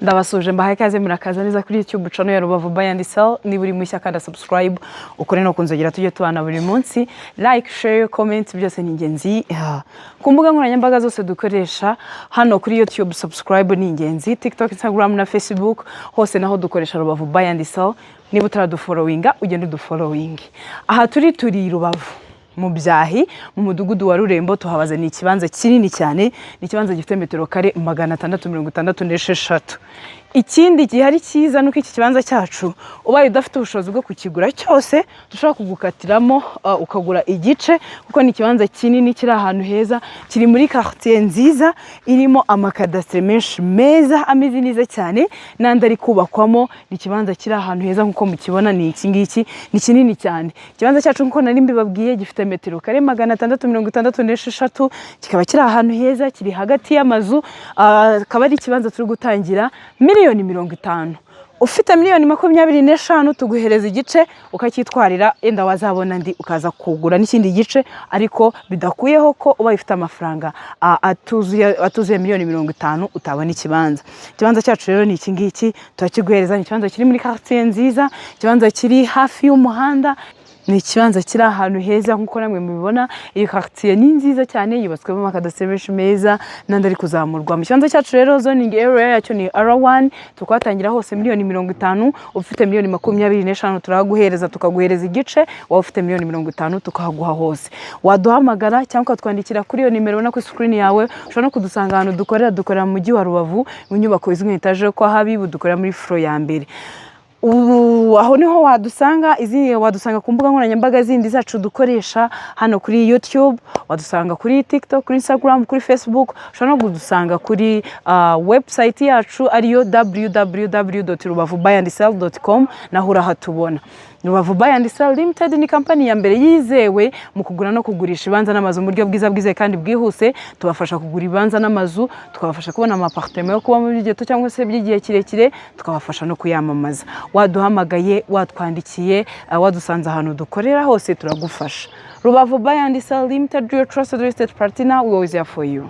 Ndabasuje, mbahaye ikaze, murakaza neza kuri YouTube channel ya Rubavu Buy and Sell. Niba uri mushya, kanda subscribe, ukore no kunzogera, tujye tubana buri munsi. Like, share, comment, byose ni ingenzi. Ku mbuga nkoranyambaga zose dukoresha hano kuri YouTube, subscribe ni ingenzi. TikTok, Instagram na Facebook hose naho dukoresha Rubavu Buy and Sell. Niba utaradufollowinga, ugende udufollowing. Aha turi Rubavu mu Byahi, mu mudugudu wa Rurembo. Tuhabaza ni ikibanza kinini cyane, ni ikibanza gifite metero kare 666. Ikindi gihari cyiza nuko iki kibanza cyacu, ubaye udafite ubushobozi bwo kukigura cyose, dushobora kugukatiramo ukagura igice, kuko ni ikibanza kinini kiri ahantu heza, kiri muri quartier nziza irimo amakadasitiri menshi meza, ameze neza cyane, n'andi ari kubakwamo. Ni ikibanza kiri ahantu heza nk'uko mukibona, ni iki ngiki, ni kinini cyane. Ikibanza cyacu, nk'uko nari mbibabwiye, gifite metero kare 666, kikaba kiri ahantu heza, kiri hagati y'amazu, akaba ari ikibanza turi gutangira miliyoni 50. Ufite miliyoni 25, tuguhereza igice ukacyitwarira, yenda wazabona andi ukaza kugura n'ikindi gice, ariko bidakuyeho ko ubaye ufite amafaranga atuzuye miliyoni 50 utabona ikibanza. Ikibanza cyacu rero ni iki ngiki, turakiguhereza. Ni ikibanza kiri muri quartier nziza, ikibanza kiri hafi y'umuhanda, ni ikibanza kiri ahantu heza nk'uko namwe mubibona. Iyi quartier ni nziza cyane, yubatswemo amakadasiteri menshi meza n'andi ari kuzamurwa. Mu kibanza cyacu rero, zoning area yacyo ni R1. Tukahatangira hose miliyoni 50. Ufite miliyoni 25 turahaguhereza, tukaguhereza igice. Waba ufite miliyoni 50, tukahaguha hose. Waduhamagara cyangwa ukatwandikira kuri iyo nimero ubona kuri screen yawe. Ushobora no kudusanga ahantu dukorera. Dukorera mu mujyi wa Rubavu, mu nyubako izwi nka etaje yo kwa Habibu, dukorera muri floor ya mbere. Ubu aho niho wadusanga. Izi wadusanga ku mbuga nkoranyambaga zindi zacu dukoresha hano kuri YouTube, wadusanga kuri TikTok, kuri Instagram, kuri Facebook. Ushobora no kudusanga kuri website yacu ariyo www.rubavubuyandSell.com, naho urahatubona. Rubavu Buy and Sell Limited ni kampani ya mbere yizewe mu kugura no kugurisha ibibanza n'amazu mu buryo bwiza, bwizewe kandi bwihuse. Tubafasha kugura ibibanza n'amazu, tukabafasha kubona ama appartement yo kubamo by'igihe gito cyangwa se by'igihe kirekire, tukabafasha no kuyamamaza. Waduhamagaye, watwandikiye, wadusanze ahantu dukorera hose, turagufasha. Rubavu Buy and Sell Limited, your trusted real estate partner, we always here for you.